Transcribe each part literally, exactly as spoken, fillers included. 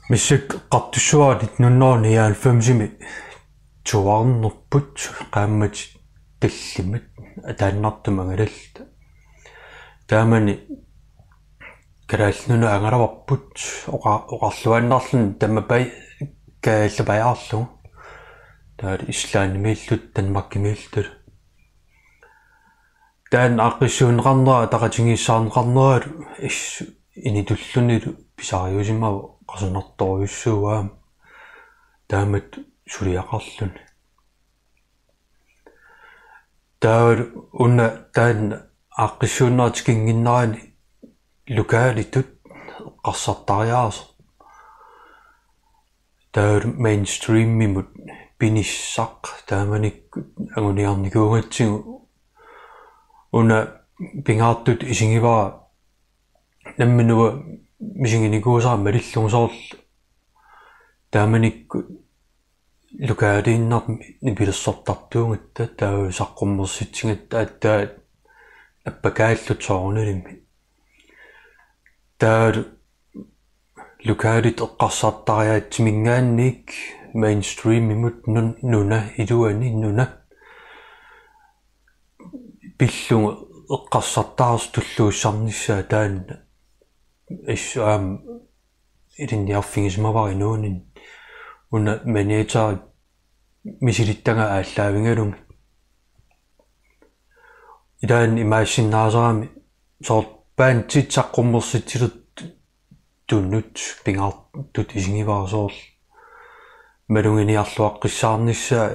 Misik qattussuarit nitten hundrede og nioghalvfemsimi tuarnerput qaammat tallimat ataannartumik angalalluta. Taamani Kalaallit Nunaat angalavarput oqa-, oqarluaannarluni tamapai kaallapajaarlugu. Taava Islandimiilluta Danmarkimiilluta. Taanna aaqqissuunneqarnera ataqatigiissaarneqarneralu assut initullunilu pisariusimavoq qasunartorujussuuvoq aamma. Taamatut suliaqarluni. Taava una taanna aaqqissuunneq tikinnginnerani lokalitut eqqarsartariaaseq. Taava mainstreamimut pinissaq taamanikkut anguniarnikuugatsigu una pingaartutut isigivara nammineq uanga misiginikuusara malillugu soorlu taamanikkut lokaliinnarmik nipilersortartuugatta taava saqqummersitsigatta aatsaat appakaalluta soorunalimi. Taava lokalit eqqarsartariaatsiminngaanniit mainstreamimut nun-, nuna iluani nuna pillugu eqqarsartaaseq tulluussarnissaa taanna assut aamma ilinniarfigisimavara inuuninni una managerit misilittagaat aallaavigalugit. Ilaanni imaassinnaasarami soorlu bandit saqqummersitsilertut tunut pingaartutut isigivara soorlu maluginiarluaqqissaarnissaa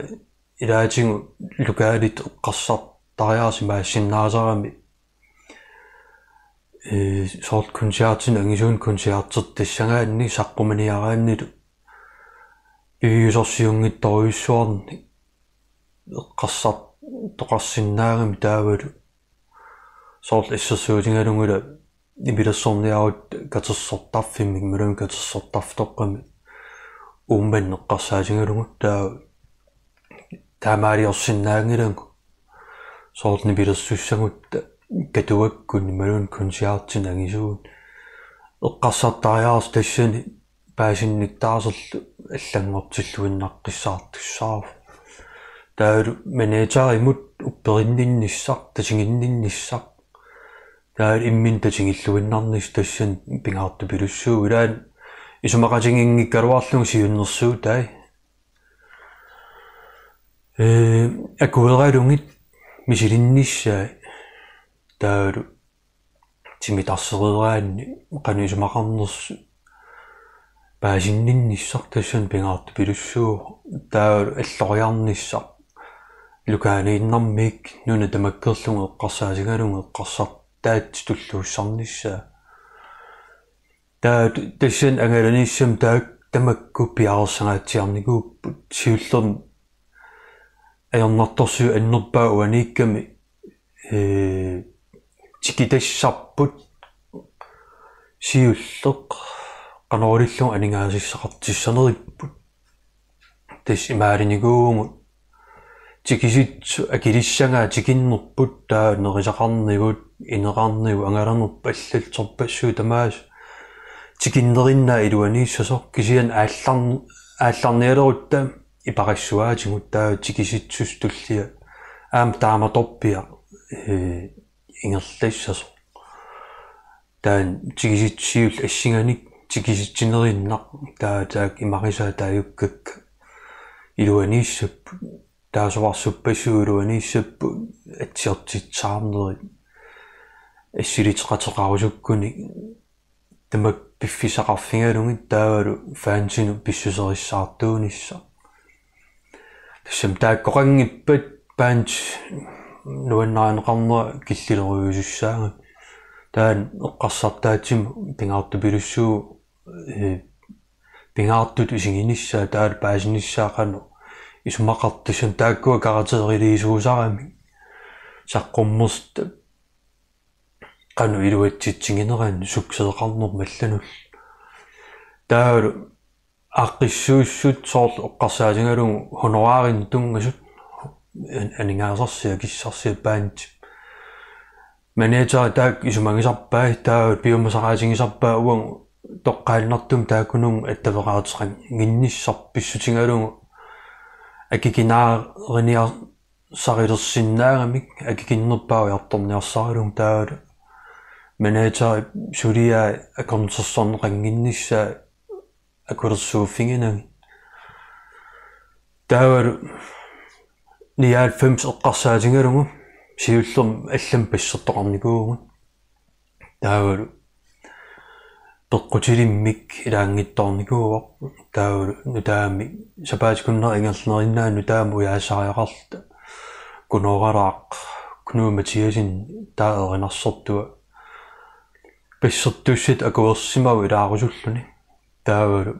ilaatigut lokalit eqqarsartariaaseq imaassinnaasarami ee, soorlu koncertinik angisuunik koncertertassagaanni saqqumaniaraannilu piviusorsiunngitsorujussuarnik eqqarsartoqarsinnaagami taavalu soorlu assersuutigalugu ila nipilersorniarutta katersortarfimmik imaluunniit katersortarfitoqqami Uummannaq eqqarsaatigalugu taava taamaaliorsinnaanngilagut soorlu nipilersussagutta Katuakkut imaluunniit koncertinik angisuunik eqqarsartariaaseq tassani paasinnittaaserlu allanngortilluinnaqqissaartussaavoq. Taavalu managerimut upperinninnissaq, tatiginninnissaq. Taavalu imminut tatigilluinnarnissaq tassani pingaartupilussuuvoq ilaanni isumaqatiginngikkaluarlugu siunnersuutai. Ee, akueralugit misilinnissaat taavalu timitarseriaraanni qanoq isumaqarnersoq paasinninnissaq tassani pingaartupilussuuvoq taavalu alloriarnissaq lokaliinnarmik nuna tamakkerlugu eqqarsaatigalugu eqqarsartaatsip tulluussarnissaa. Taava tassani angalanissami taakku tamakku piareersagaatsiarnikuupput siullermik ajornartorsiut annerpaat uaniikkami ee, tikitassarput siulleq qanoq ilillugu aningaasassaqartissaneripput. Tassa imaalinikuuvugut tikisitsisut akilissagaat tikinnerput taava nerisaqarnivut, ineqarnivut, angalanerput allallu sorpassuit tamaasa tikinnerinnaat iluaniissasoq kisianni aallarn-, aallarnialerutta iparassuaatigut taava tikisitsisup tullia aamma taamatorpiaq ee, ingerlassasoq. Taanna tikisitsisut assinganik tikisitsinerinnaq taava taakku imarisaat taajukkakka iluaniissapput. Taava suarsuppassuit iluaniissapput atsiortitsisarnerit assiliteqateqarusukkunik tamakku piffissaqarfigalugit taavalu fansinut pissuserissaartuunissaq. Tassami taakkoqanngippat bandit nuannarineqarnera killilerujussuussaagami. Taanna eqqarsartaatsimut pingaartupilussuuvoq ee, pingaartutut isiginissaa taavalu paasinissaa qanoq isumaqartoq tassami taakkua karakteriliisuusaramik saqqummersitaq qanoq iluatsitsiginerannik succeseqarnermik allanullu. Taavalu aaqqissuussut soorlu eqqarsaatigalugu honorarinik tunngasut an-, aningaasarsiat akissarsiat bandit. Manager taakku isumagisarpai, taava piumasaqaatigisarpai uagut toqqaannartumik taakkununnga attaveqaateqannginnissaq pissutigalugu akikinaarinniarsarilersinnaagamik akikinnerpaaq ujartorniarsaralugu, taavalu manager suliai akornusersorneqannginnissaa akulersuuffiginagit. Taavalu nioghalvfems eqqarsaatigalugu siullermik allamik bassertoqarnikuuvugut. Taavalu peqqutilimmik ilaanngitsoornikuuvoq. Taavalu nutaamik sapaatip-akunnera ingerlanerinnaani nutaamik ujaasisariaqarluta Kunooralaaq Knud Mathiassen, taava erinarsortua bassertussatut akuersimavoq ilaarusulluni. Taavalu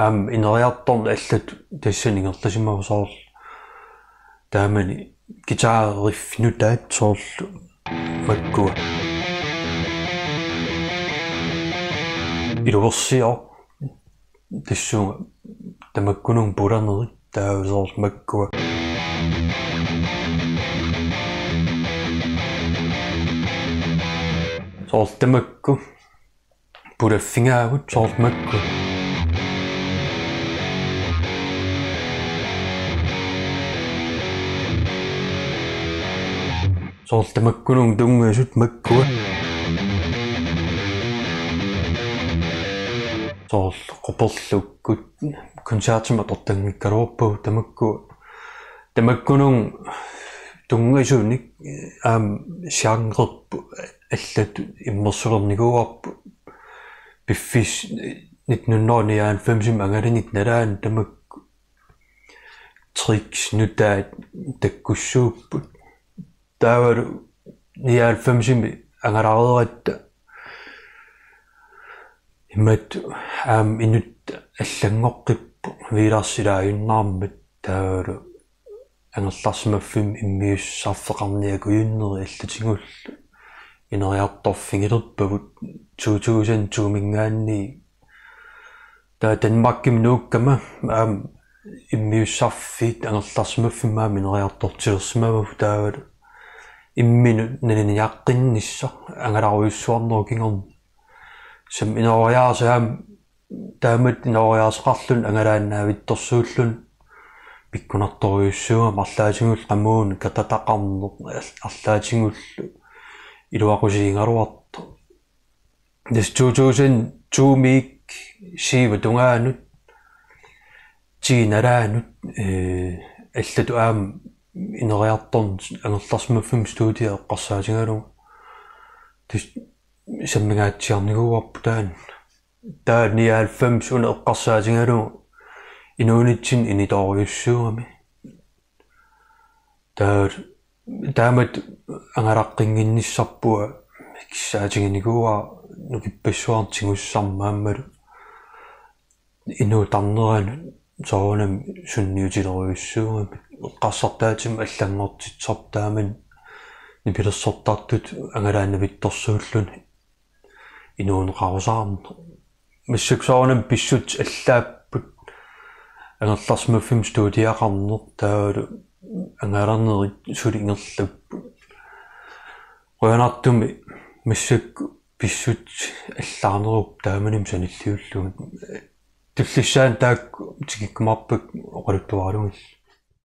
aamma ineriartorneq allatut tassani ingerlasimavoq, soorlu taamani guitarriffit nutaat soorlu makkua. Iluarsiaq tassunga tamakkununnga pulanerit, taava soorlu makkua. Soorlu tamakku pulaffigaagut soorlu makkua. Soorlu tamakkununnga tunngasut makkua. Soorlu Quperlukkut koncertimik atortanngikkaluarpagut tamakku. Tamakkununnga tunngasunik aamma genrerput allatut immersulernikuuarput. Piffissaq nitten hundrede nioghalvfemsimi angalanerit nalaanni tamakku Tricks nutaat takkussuupput. Taavalu nioghalvfemsimi angalareeratta imatut aamma inuttut allanngoqqipput, Viilarsi ilaajunnaarmat, taavalu angerlarsimaffimmut immiussaffeqarniakujunneri allatigullu ineriartorfigilerpagut. To tusind to-minngaanniit taava Danmarkimi nuukkama aamma immiussarfiit angerlarsimaffimmut aamma ineriartortilersimavagut, taavalu imminut naliniaqqinnissaq angalarujussuarnerup kingorna. Tassami inooriaaseq aamma taamatut inooriaaseqarluni angalaannavittorsuulluni pikkunartorujussuugami, arlaatigullu qamuuna katataqarneq, al-, arlaatigullu iluaqusiigaluartoq. Tassa to tusind to-miit syv-ip tungaanut, ti-p nalaanut, ee, allatut aamma ineriartorneq angerlarsimaffimmut studiap eqqarsaatigalugu. Tassa sammingaatsiarnikuuarput taanna. Taava nioghalvfems una eqqarsaatigalugu inuunitsinni initoorujussuugami. Taava taamatut angalaqqinngitsarpunga, kissaatiginikuuara nukippassuarnik tigussarmat aammalu inuup tarneranut soorunami sunniutilerujussuugami. Eqqarsartaatimmi allanngortitsisarput taamani nipilersortartutut angalaannavittorsuulluni inuuneqarusaarneq. Massakkut soorunami pissutsit allaapput, angerlarsimaffimmut studiaqarneq, taavalu angalanerit suli ingerlapput. Qujanartumik massakkut pissutsit allaanerupput taamanimi sanilliullugit. Tullissaani taakku tikikkumaarpakka oqaluttuaralugillu.